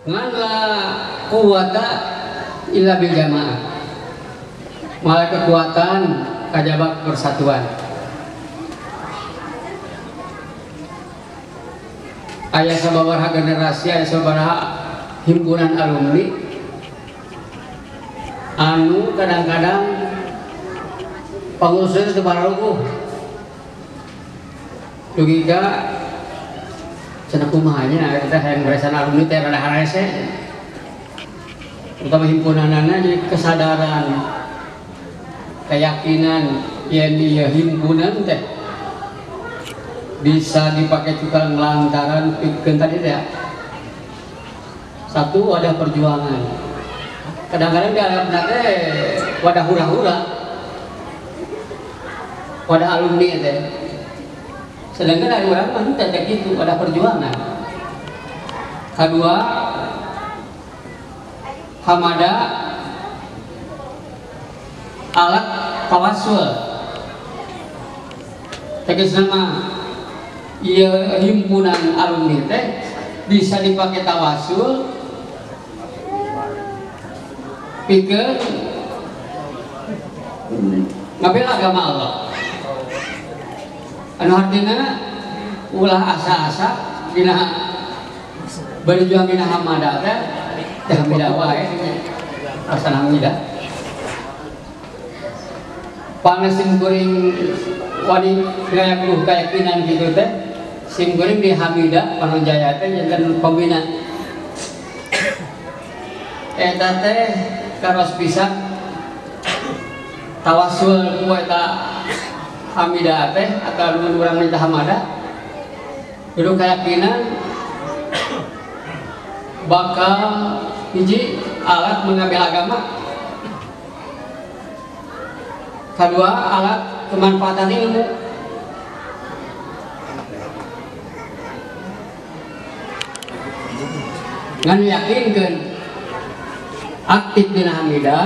Ngan la quwata illa bil jamaah. Malah kekuatan kajaba persatuan. Aya sababaraha generasi, aya sababaraha himpunan alumni anu kadang-kadang pengurusnya teu bararuguh. Dugi ka cenah kumaha nya eta hayang beresan alumni teh rada harese. Terutama himpunanana jadi kesadaran, keyakinan yen ieu himpunan teh bisa dipakai tukang lantaran pikeun tadi teh. Satu wadah perjuangan. Kadang-kadang dianggapna teh wadah hura-hura. Wadah alumni teh. Sedangkan dari urang mah teh kitu wadah perjuangan. Kedua, hamada alat tawasul. Tegasna mah ieu himpunan alumni teh bisa dipakai tawasul pikeun ngabela agama Allah. Anu artina ulah asa-asa dina berjuang dina hamada teh teh hamida wae asa hamida. Panas sim kuring wani ngayakuh keyakinan gitu teh sim kuring di Hamida Panonjaya teh janten pembina eta teh karos pisan tawasul ku eta Hamida teh atau lamun urang minta Hamada kudu keyakinan bakal hiji alat mengambil agama, kedua alat kemanfaatan ilmu. Ngan yakinkeun aktif dina Hamida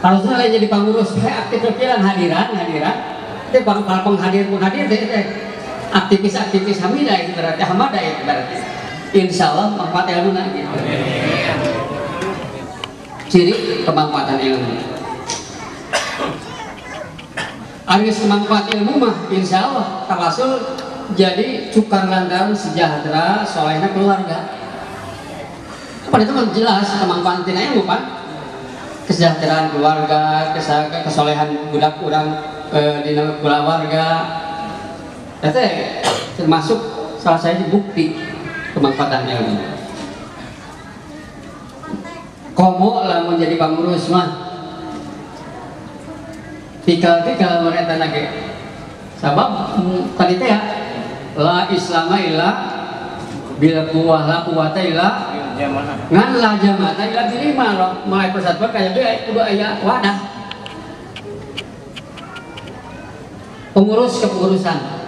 harusnya lain jadi pengurus teh aktif pikiran hadiran hadiran teh penghadir penghadir teh aktivis-aktivis Hamida itu berarti Hamada itu berarti insya Allah manfaat ilmu gitu. Ciri kemanfaatan ilmu. Aris manfaat ilmu mah insya Allah tawasul jadi cukang lantaran sejahtera solehna keluarga. Apa itu mah jelas kemanfaatan tina ilmu kan? Kesejahteraan keluarga, kesolehan budak urang dina keluarga. Eta termasuk salah satu bukti kemanfaatan ilmu. Komo lamun jadi pengurus mah tikal-tikal mereka lagi. Sabab tadi teh ya la islama illa bil quwwah la quwwata illa ngan la jamaah illa bilima loh. Mulai persatuan kayak dia kudu aya wadah. Pengurus kepengurusan.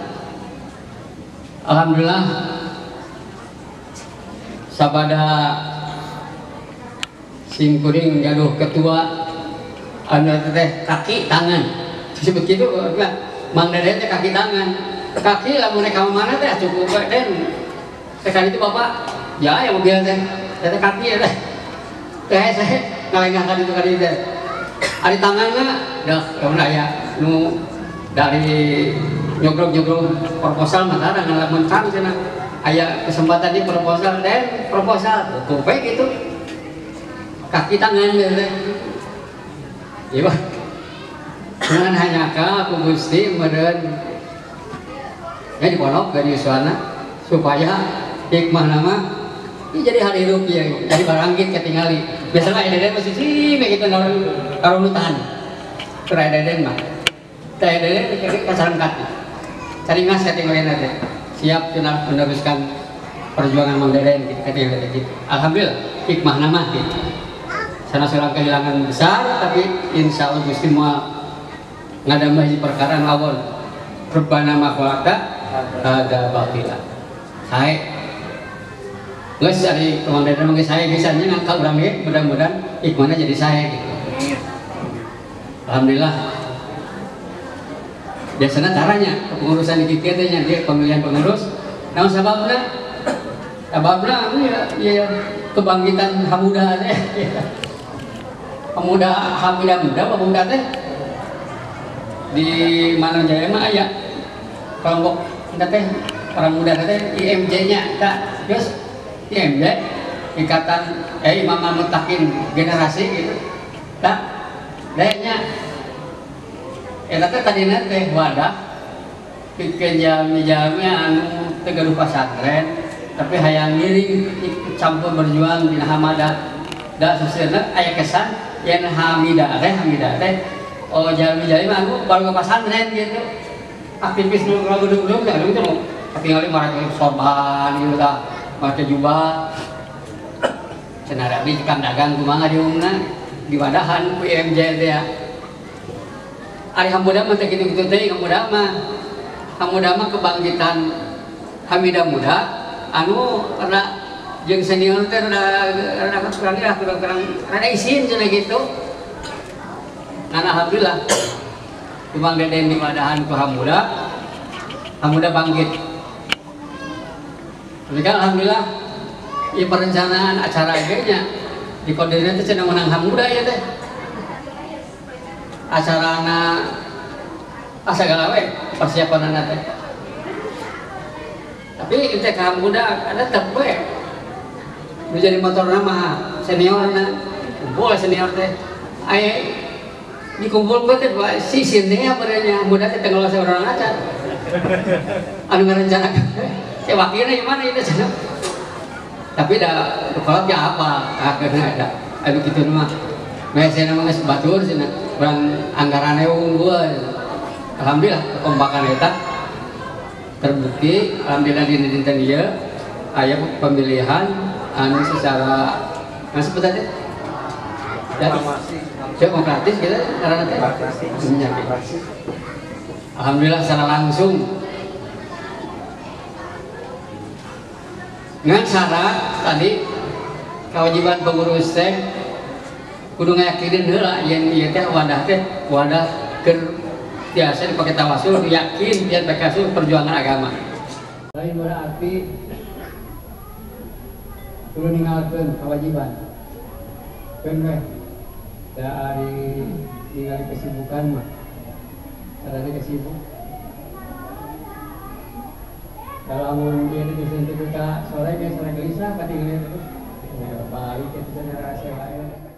Alhamdulillah sabada sim kuring gaduh ketua anu teh kaki tangan disebut gitu enggak Mang Dede teh kaki tangan kaki lamun rek ka mana teh cukup we den teh kan itu bapak ya yang mobil teh teh kaki ya teh teh saya ngalengah ka ditu ka ditu teh ari tanganna dah lamun aya nu dari nyogrok-nyogrok proposal mah tara ngalamun kang cenah aya kesempatan di proposal den proposal tuh we gitu kaki tangan teh. Iya, jangan hanya ka aku Gusti meureun ya di pondok dari suana supaya hikmah nama ini jadi hari hidup ya jadi barangkit ketingali biasanya aya deden masih sih begitu narunutan keur aya deden mah teh deden kasarengkat caringas katingalina teh siap cenah meneruskan perjuangan Mang Deden gitu katingali gitu. Alhamdulillah hikmah nama gitu. Sana seorang kehilangan besar, tapi insya Allah Gusti moal ngadambah hiji perkara ngawon. Rabbana ma khalaqta hadza batila. Sae. Geus ari komandan mah geus sae pisan nya ka urang ge mudah-mudahan hikmahna jadi sae gitu. Alhamdulillah. Biasana caranya kepengurusan di kieu teh nya dia pemilihan pengurus. Naon sababna? Sababna anu ya kebangkitan Hamuda teh. Pemuda Hamuda muda pemuda teh di Manonjaya mah aya kelompok teh orang muda teh IMJ-nya tak terus IMJ Ikatan Imam Mutakin Generasi gitu tak dayanya eta teh tadina teh wadah pikeun jalmi-jalmi anu teu gaduh pasantren tapi hayang ngiring ikut campur berjuang dina Hamada da susieuna aya kesan yen Hamida teh oh jalmi-jalmi mah anu baru pasantren gitu aktivis nu gudung-gudung teh anu teh katingali marake sorban gitu tah make jubah cenah abdi kang dagang kumaha diumna di wadahan ku IMJ teh ya. Ari Hamuda mah teh kitu-kitu teh Hamuda mah kebangkitan Hamida muda anu rada jeung senior teh rada kurang lah kurang rada isin cenah gitu. Ngan alhamdulillah Mang Deden di wadahan ku Hamuda, Hamuda bangkit. Tapi kan alhamdulillah ya perencanaan acara ge nya di koordinasi teh cenah menang Hamuda ya teh. Acarana sagala we persiapanana teh. Tapi teh ka Hamuda ada tetep we. Nu jadi motorna mah seniorna, kumpul senior teh. Aya dikumpulkeun teh si sini apa nya muda teh tenggelam seorang acan. Anu ngarencanakeun teh wakilna gimana itu cenah. Tapi da kolot ya apa akhirnya ada anu kitu mah. Mesena mah geus batur cenah, urang anggarane unggul. Alhamdulillah kekompakan eta terbukti, alhamdulillah di dinten ieu aya pemilihan anu secara anu sebutannya demokratis gitu karena teh. Alhamdulillah secara langsung. Dengan syarat tadi kewajiban pengurus teh kudu ngayakinin heula yen ieu teh wadah keur tiasa dipake tawasul yakin biar pakai perjuangan agama. Lain berarti kudu ninggalkeun kewajiban. Keun we dari ningali kesibukan mah caranya kesibuk. Kalau amun dia ditusin ketika sore ke sore gelisah katingali terus baik itu rahasia.